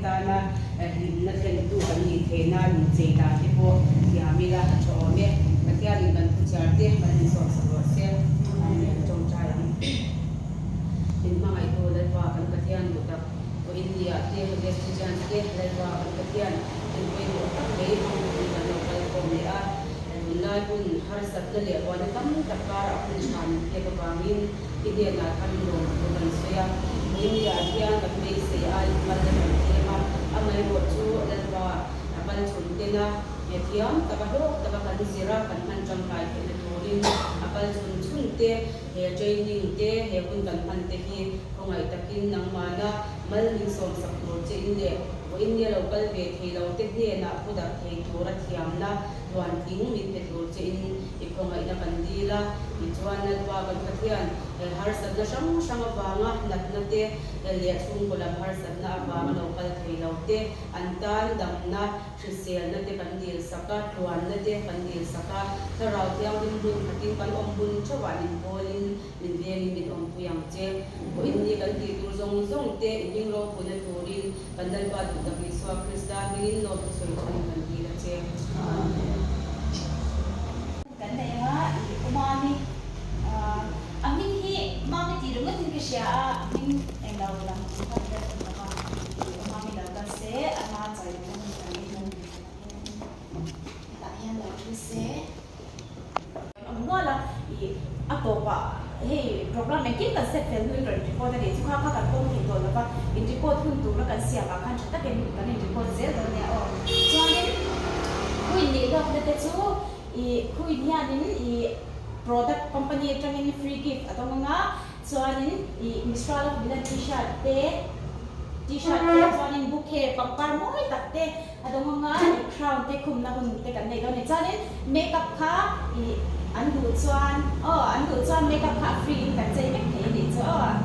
tana hlimna thlentu kan nih theih nan inchei dan te pawh thiam ila a tha awm e. Pathianin kan thuchhiar te kan insawmsak rawh se. Amen. Tawngtai ang. Min hmangaihtu Lalpa kan Pathian duh tak vawiin ni ah te Vestigians te Lalpa kan Pathian in pawimawh tak mai hmang turin kan lo kal khawm leh a. Tunlai hun harsatna leh buaina tam tak karah hun tha min pek avangin i hnenah khan lawm thu kan sawi a. Vawiin ni ah hian kan beisei aiin kal na kan tlem a, amaherawh chu Lalpa a kal chhun tena thiam taka hlawk taka kan zir a, kan hman tangkai theihna turin a kal chhun chhun te He training te, he hun kan hman te hi khawngaih takin nangmahna mal min sawmsak tur che in leh vawiin nia lo kal ve thei lo te hnenah pu darh thei tura thiamna tluantling min pe tur che in i khawngaihna kan dil a. Tichuan Lalpa kan Pathian, he harsatna hrang hrang avanga natna te leh chhungkaw lam harsatna avanga lo kal thei lo te an tan damna Hriselna te kan dil sak a, tluanna te kan dil sak a, Thlarau Thianghlim hmun khatin kan awm hun theuhah min pawlin, min vengin min awmpui ang che. Vawiinni kan tih tur zawng zawng te i hming ropuina turin kan Lalpa duhtak Isua Krista hmingin lawmthu sawi chungin kan dil a che. Amen. Kan nei anga i u Mami a hming hi Mami tih ringawt in ka hria a, a hming englo lam ang kha ka hre thei lo a, i u Mami lo kal se ama chawi na hun kan nei dawn ni hetah hian lo thu se. Awm nual a, i a tawpah hei program engkim kan set fel hnuin rawn record a nih chu kha kha kan pawm thei tawh lo va, in record hun tura kan siamah khan tha takin kan in record zel dawn nia aw. Chuanin queen nih hlawkna te chu I khuin hianin i product company atangin free gift a dawng anga chuanin i Mistral of Milan t-shirt te t-shirt te chuanin bouquet pangpar mawi tak te a dawng anga i crown te khumna hun te kan nei dawn a ni. Chuanin makeup kha i an duh chuan aw an duh chuan makeup kha a free in kan chei vek thei a nih chu aw.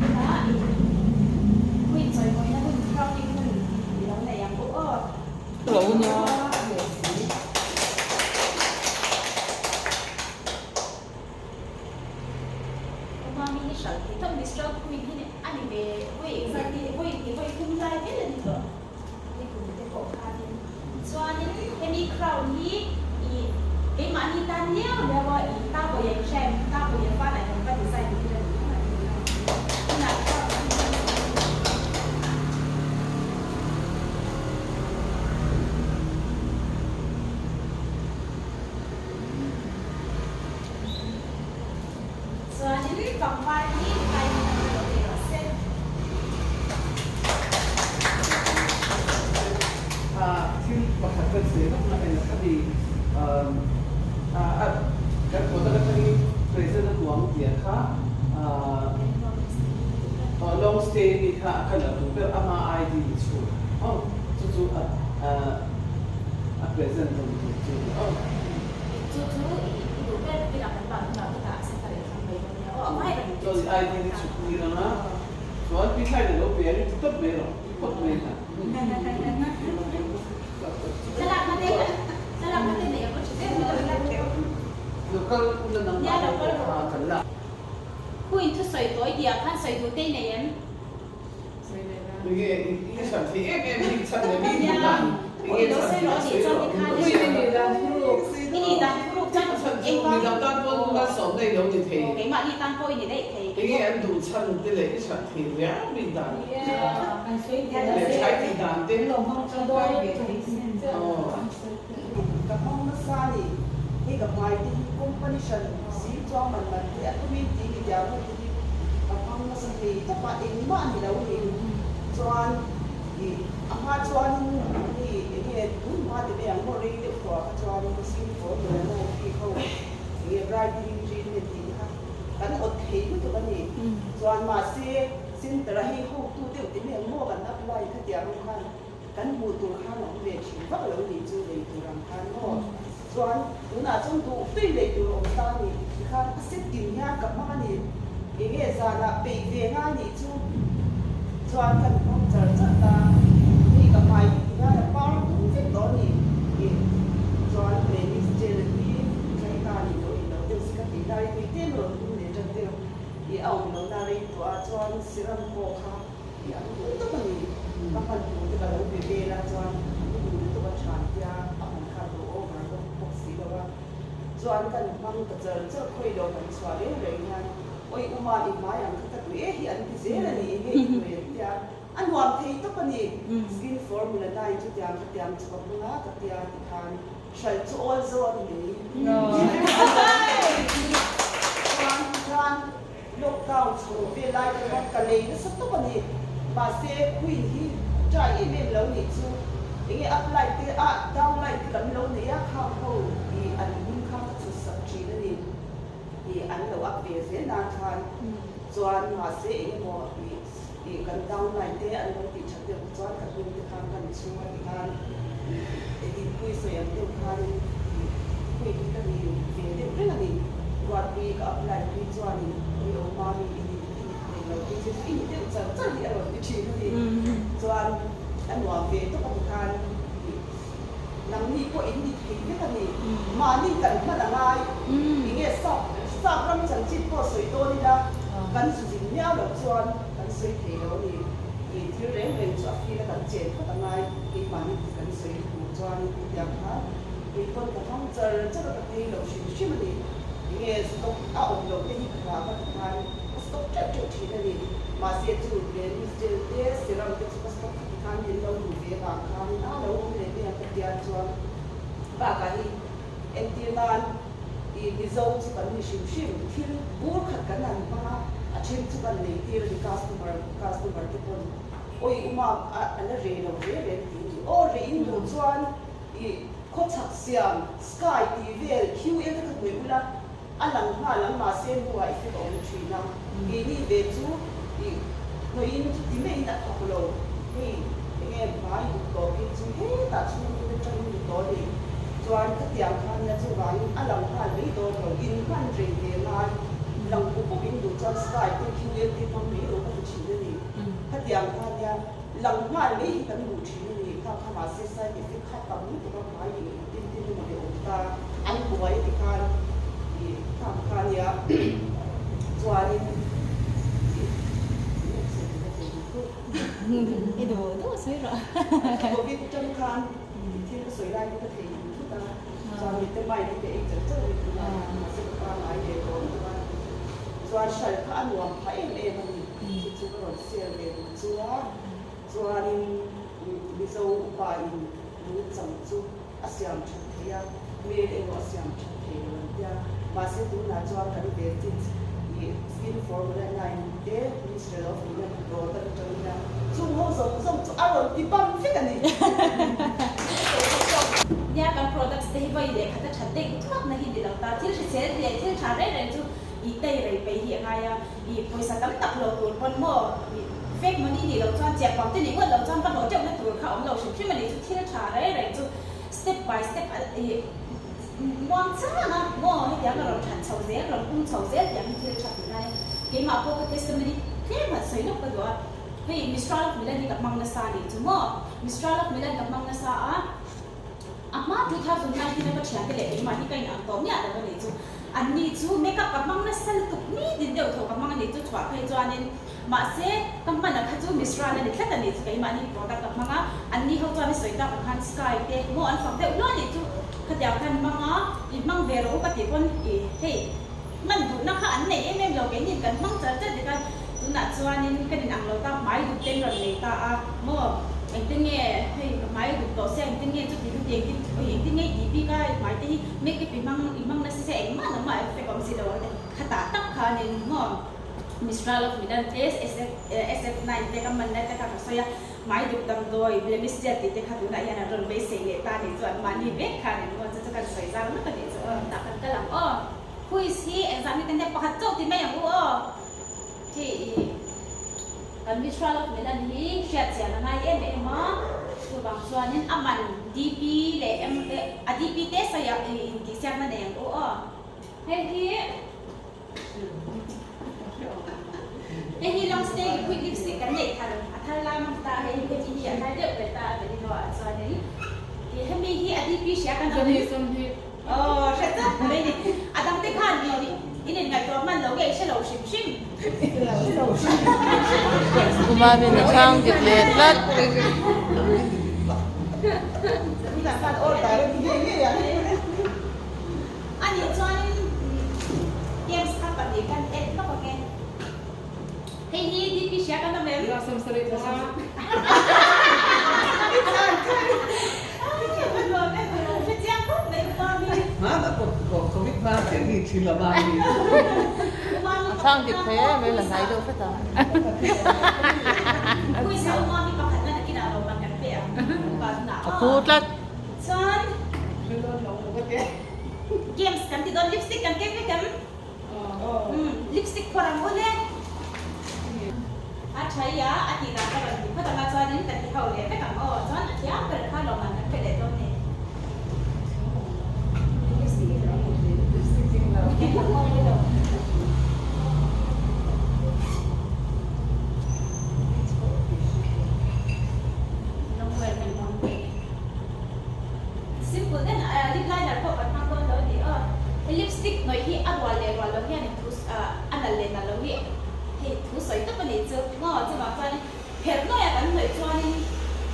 Tunah i khuin chawimawina hun crowning hun i lo nei ang u aw. Mami hi hralh thei tawp Mistral Queen hi a ni ve vawi engzat nge vawi hnih vawi thum lai vel a ni tawh ni kum te pawh khanin chuanin hemi crown hi ih keimahni tan liau liau a ih ta vawi an hrem ta vawi a fan an va design tir a ni tunah crown hi Chuanin pangpar hi kai min ang lo ti rawh se. Thil pakhat kan sawi vak na en kha ni kan product atangin present a tuang tia kha long stay mi kha a colour duh ber ama ID ni chhun aw chu chu a present rawn tur chu ni aw. Chu chu i duh ber kinah kan ban hunah chutah a separate thlang mai dawn nia aw a hmai rawn Chuan i ID ni chhuk tir anga chuan pi thlain a lo pe ang i ti tawp mai rawh i phawt mai hna. Thlalakna te thlalakna te nei ang aw tha deuh mai lo. Local una nangmah Nia pawh local kha kan la. Hu in thusawi tawi tih ah khan sawi duh te i nei em? Enge i hran thei em em hi chhan leh mi duh dan enge chhan hi a sawi rawh. I nih dan thuruk chuan A chhan chu midang tan pawn malsawmna i lo ni thei. Keimahni tan pawh i ni daih thei. Enge an duh chhan te leh i hran thei riau mi dan leh thlai tih dan te. Ka hmang nasa a ni. Hei ka hmai te hi company hran si chuang man man te a tumin tih mi diam ho te hi ka hmang nasa thei tawp a, engmah a ni lo hei chuan ih a hma chuanin hei enge tun hma ti mai ang maw rei deuh tawh ah kha chuanin ka sim tawh tur ho bik ho enge brightening treatment tih te kha kan awt thei lutuk a ni. Chuan mahse center a hei hotu deuh ti mai ang maw kan apply kha tiang ho khan Kan hmuh tur khan a awm ve thin vak lo nih chu lei tur ang khan maw? Chuan tunah chuan duh tui lei tur a awm ta a ni tikhan a set tin hian ka hmang a ni. Enge zanah peih ve nga nih chu chuan kan hmang char char ta. Hei ka hmai hi ti hian a par dum vek tawh a ni. Ih chuan Gladys Jail hi thlai ta nih lo in lo deuh si ka tih lai tui tlem a rawn hum leh tan deuh. Ih a awm lohna rei tawh a chuan serum pawh kha. Tih an duh tak a ni. Ka hman tur te ka lo be vel a, chuan i duh lutuk a tha tia a man kha a lo over bawk bawk si lo a. Chuan kan hmang ta char char khawi lo kan chhuah reng reng hian awi uma i hmai ang kha ka duh e hi an ti zel a ni enge i hnuai an tia a nuam thei tawp a ni. Skin formula nine chu tiang kha tiang chu ka hmang a ka tia tikhan hralh chu awl zo a ni mai. Chuan tikhan Lockdown chho vel lai te khan ka lei nasa tawp a ni. Mahse, Queen hi try em em lo nih chu enge upline te ah downline te kan lo nei a, khang ho i an hming kha ka chhut sak thin a ni. I an lo up ve zel nan khan chuan mahse engemaw i i kan downline te an lo tih that deuh chuan ka hming te khan kan chhung a ti khan i editpui sawi ang deuh khanin i Queen hi ka ni ve deuh reng a ni. Ruatpui ka apply pui chuanin i awm hma mi i ni i ni thei lo tih chu i ni deuh char char hi a rawn ti thin a ni. Chuan a nuam ve tawp a ti khan i nangni pawh in ni thei vek a ni. Mahni kan hman a ngai enge sap sap ram chanchin pawh sawi dawn ila kan zu zin miau loh chuan kan sawi thei lo a ni. I thil reng reng chu a feel a kan chen phawt a ngai keimahni kan sawi tur chuanin hetiang khan Kei pawn ka hmang char char a ka phei lo hrim hrim a ni. Enge stock a awm loh te hi ka hlah ka ti khan ka stock teuh teuh thin a ni. Mahse chu Venice gel te serum te chu ka stock kha ti khan min lo duh ve vang khanin a lo awm leh mai ang ka tia chuan bakah hi entir nan i Mizo chu kan ni hrim hrim thil bur khat kan han hmang a, a then chu kan nei tir a ni customer customer te pawn awi uma a la reh lo re reng ti a ni. Aw reh in duh chuan I khawchhak siam sky tih vel QL te kha hnuai ula a lang nghal ang mahse hnuah i fek a awm thin a, keini ve chu i hnuaiin chu ti maiin a thawk lo, hei enge hmai duk tawh phei chu hetah chhungin atangin ni tawh a ni, chuan khatiang kha nia chuvangin a lang nghal mai dawn lo, in hman rei ve ngai lang pup pup in duh chuan sky te QL te hmang mai lo ka ti thin a ni, khatiang kha nia. Lang nghal mai hi kan duh thin a ni kha kha mahse side effect kha tam lutuk a hmai eng eng tin tin emaw leh awm ta an buai a ti khan i khang kha nia chuanin i I duh duh sawi rawh. Covid tang khan i thil ka sawi lai hi ka thei thut thut a chuan mite mind hi ka ei char char a ni tunah mahse ka pangngai ve tawh lutuk a chuan hral kha a nuam phah em em a ni chu chu ka rawn share ve duh. Chua chuanin Mizo upa in nungchang chu a siam that thei a, hmel erawh a siam that thei lo an tia. Mahse tunah chuan kan ve chit i skin formula nine te Ministry of Women rawt a atangin a chung ho zawng zawng chu a rawn ti bam vek a ni. Nia kan products te hi vawi leh khat a that deuh thuak na hi ni lo ta. Thil hrisel leh thil tha reng reng chu i tei rei peih hi a ngai a. I pawisa tam tak lo tur pawn maw i fake money nih loh chuan chiah pang te nih ngawt loh chuan va hlawh teuh na tur kha awm lo hrim hrim a nih chu thil tha reng reng chu step by step a i muang chang a maw hetiang a rawn that chho zel rawn pung chho zel tiang hi thil tha tih lai a keimah pawh ka testimony tlem han sawi lawk ka duh a hei Mistral of Milan hi ka hmang nasa a nih chu maw Mistral of Milan ka hmang nasa a. A hma 2019 a ka thiante leh keimah hi ka inang tawh miah lo a nih chu. Anni chu makeup ka hmang nasa lutuk ni din deuh tho ka hmang a nih chu chhuah phei chuanin mahse ka hman a kha chu Mishra na ni tlat a nih chu keimahni product ka hmang a, anni ho chuan i sawi tak ang khan Sky te maw an fak deuh hluah a nih chu khatiang khan hmang a, i hmang ve rawh u ka tih pawn i hei hman duhna kha an nei em em lo keinin kan hmang char char tikhan tunah chuanin kan inang lo ta hmai dup ten rawn nei ta a maw engtin nge hei ka hmai dup tawh sia engtin nge chuti chuti engtin ui engtin nge i tih bik a i hmai te hi makeup i hmang i hmang nasa sia engmah nangmah effect awm si lo ang te khatah tak khanin maw Mistral of Milan te SF SF9 te ka hman lai te kha ka sawi a hmai dup damdawi blemish gel tih te kha tunah hian an rawn beisei leh ta nih chu an mahni vek khanin maw chu chu kan sawi zau lutuk a nih chu aw tah kan kal ang aw. Quiz hi engzah mi kan hre pakhat chauh ti mai ang u aw. Khi i kan Mistral of Milan hi hriat chian a ngai em em a, chuvang chuanin a man DP leh M a DP te sawi ah i intihsiakna nei ang u aw. Hei hi hei hi long stay liquid lipstick kan neih thar a thar lai mang ta hei hi hemi hi a thar deuh ber ta a beli lo ah chuanin i hemi hi a DP hria kan awm. Aw, hre tak mai ni. A dang te khan i in in ngaihtuah hman lo nge i hre lo hrim hrim? Hre lo hrim. Mami'n a chhang dik leh tlat. A chhang dik thei em em la hnai deuh hret a. A phu tlat. A tha i a, a tih dan ka rawn ti phawt ang a, chuanin kan ti ho leh vek ang aw, chuan a thiam ber kha lawmman kan pe leh dawn ni. Simple den lip liner pawh kan hmang dawn lo a ni aw. Lipstick hnawih hi a rual leh rual lo hian in thu a nalh leh nalh lo hi. Hei thu sawi tawp a nih chu maw chuvang chuanin pherh nuaia kan hnawih chuanin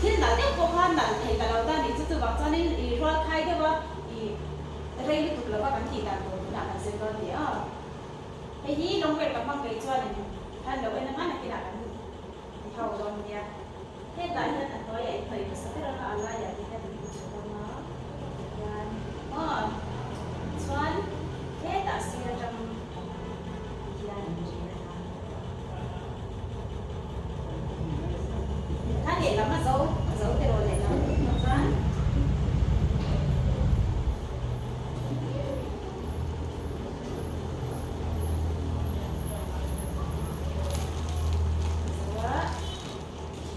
thil nalh deuh pawh kha nalh thei ta lo ta a nih chu chuvang chuanin i rual khai deuh a i rei lutuk lova kan tih dan tur tunah kan zir dawn ni a. Hei hi lawngvel ka hmang vei chuanin khan lo en anga nakinah kan ti ho dawn nia. Hetah hian a hnuaiah i hnawih hmasa ber anga a laiah te hian i chhuk anga hian maw chuan hetah sir atang hian an ri a. Kha lehlam a zo a zo tiraw lehlam chuan.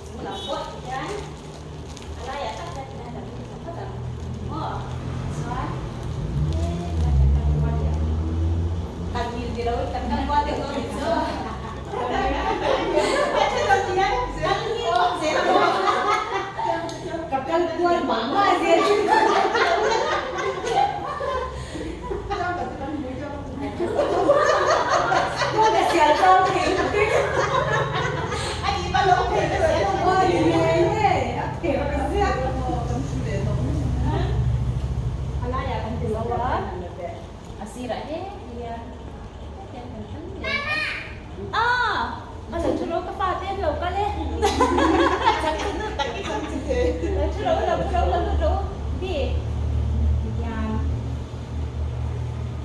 Chung lam pawh ti hian a laiah tak hian ti hian kan hmu thla phawt ang maw chuan tlem hian kan kal kual leh ang kan mil ti lo in kan kal kual deuh dawn ni chu a then lo ti hian kal hi awm zel ang maw ka kal kual mah mah zel chu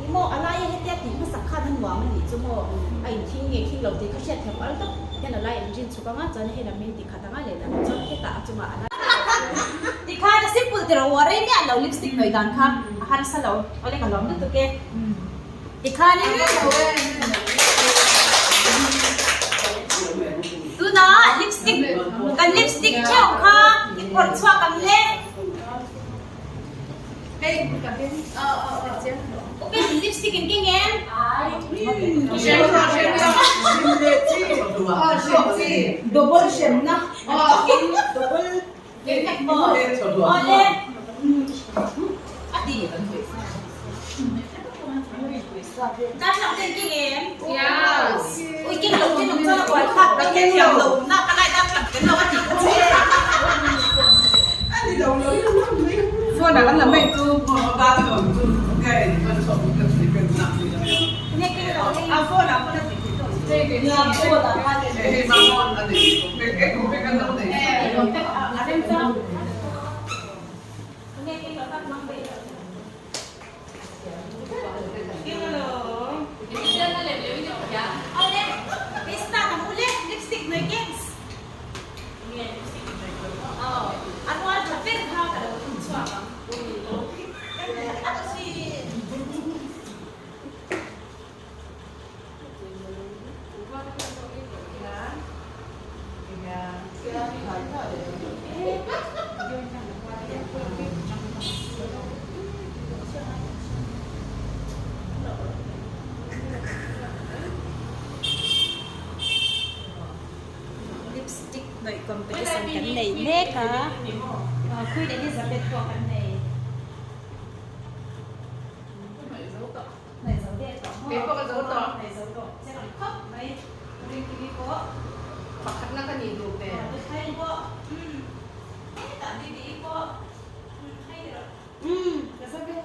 Ih maw a laia hetia tih hmasak khan a nuam a nih chu maw a inthing nge thing lo tih kha hriat thiam al tawp hian a lai an rin chhuk anga chuan hei lam in ti khat anga lehlam chuan hetah a chungah a lai ti khan a simple tiraw uar ei miah lo lipstick hnawih dan kha a harsa lo awle ka lawm lutuk e ti khanin tunah lipstick kan lipstick theuh kha i phawrh chhuak ang le. Lipstick in keng em? Double hremna double Awle a ti Darthlang ten keng em? Ui keng lo te nung chuan a buai thlak ka keng lo na ka lai darthlang tel lo a ti kha che. A rual tha ber kha ka lo thun chhuak ang. Lipstick hnawih competition kan nei mek a Queen Elizabeth pawh kan nei hnawih zo der tawh maw hnawih zo tawh che ang khawp mai Rinkim-i pawh. Pakhatna ka nih duh hmel. Ka zak e.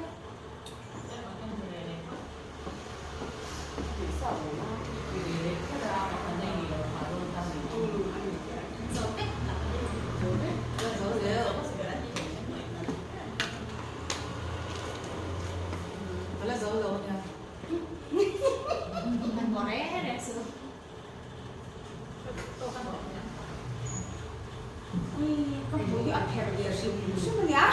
Ka hmui hi a pherh ve hrim hrim a nia.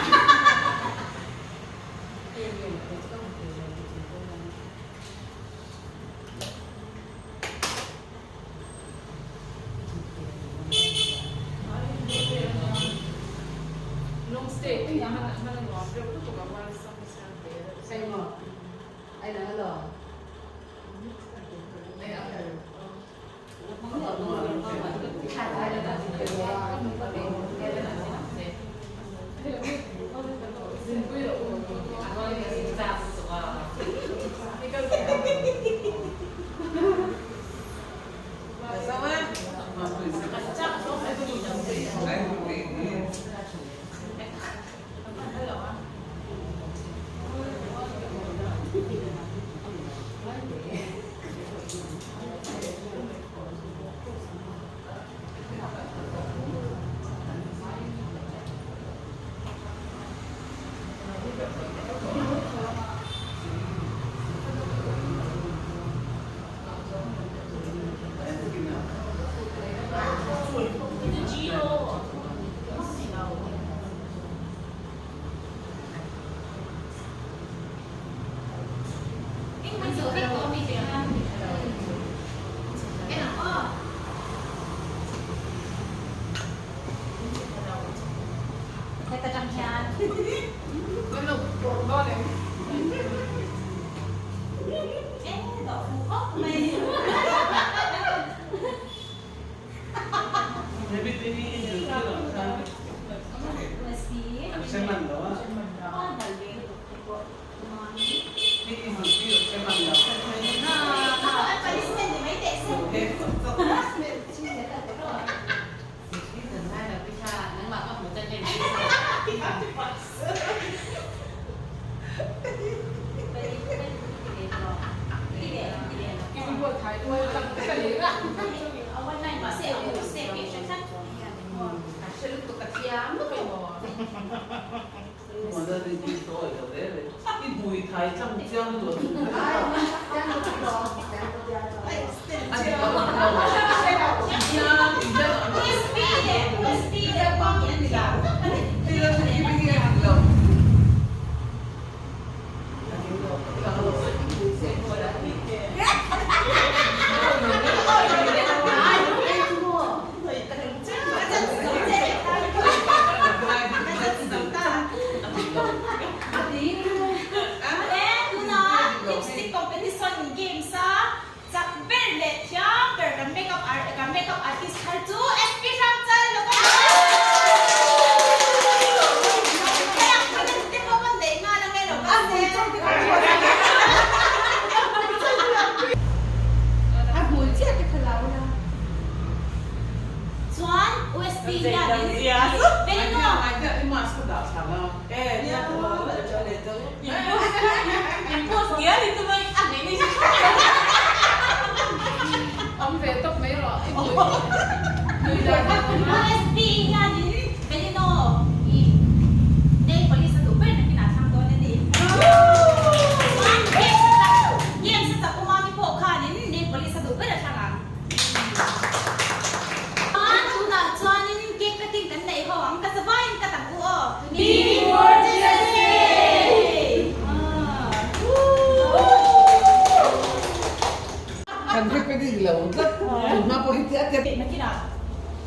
Kan ri pe ding lo tlat tunhma pawh hi tia tia. Nakinah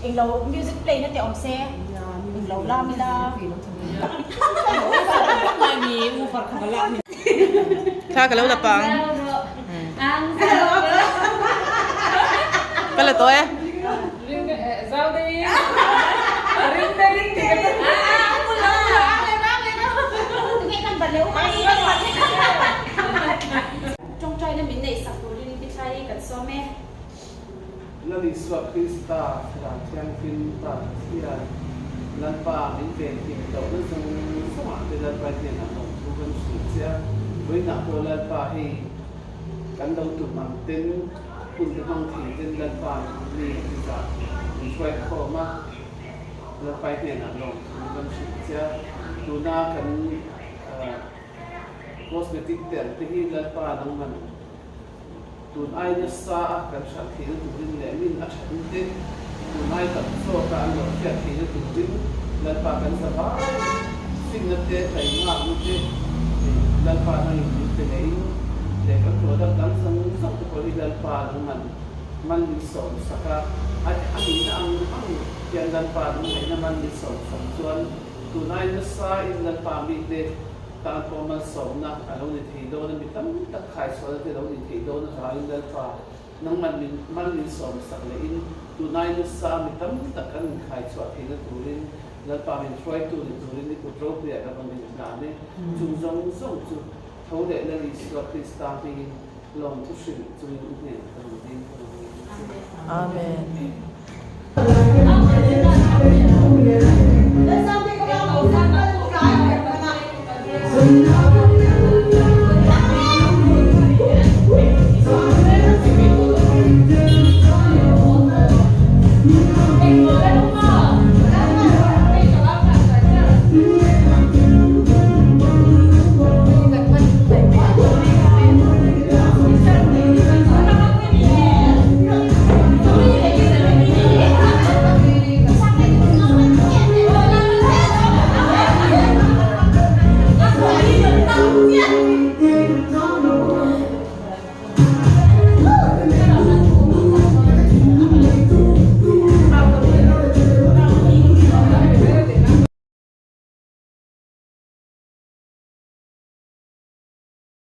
englo music play na te awm se englo lam ila. Thla ka lo la pang. Ka la tawh e. Tawngtaina min neih sak turin Pithlai kan sawm e. Lal Isua Krista Thlarau Thianghlim Pa Pathian, Lalpa min venhim lohna zawng zawngah te Lalpa hnenah lawmthu kan hrilh che a, vawiinah pawh Lalpa hei kan lo tum ang ten hun te hmang thei ten Lalpa mi zah min hruai khawm a, Lalpa hnenah lawmthu kan hrilh che a, tuna kan cosmetic tel te hi Lalpa nangman Tun ai nasa a kan hralh theihna turin leh min a thatna te tun ai tam zawka an lo hriat theihna turin Lalpa kan za vai finna te taihmakna te Lalpa nangin min pe leh in leh kan product dang zawng zawng te pawh hi Lalpa nangman man min sawm sak a, a nihna ang ang hian Lalpa nangmahina man min sawm sak chuan tun ai nasa in Lalpa mite Tan pawh malsawmna a lo ni thei dawn a, mi tam tak khaichhuahna te lo ni thei dawn avangin Lalpa, nangman min mal min sawmsak lehin tunai nasa mi tam tak kan inkhaichhuah theihna turin Lalpa min hruaitu ni turin i kut ropuiah ka rawn inhlan e. Chung zawng zawng chu tho leh Lal Isua Krista hmingin lawmthu hrilh chungin i hnen ka rawn ding ka rawn ngei ang che. Amen.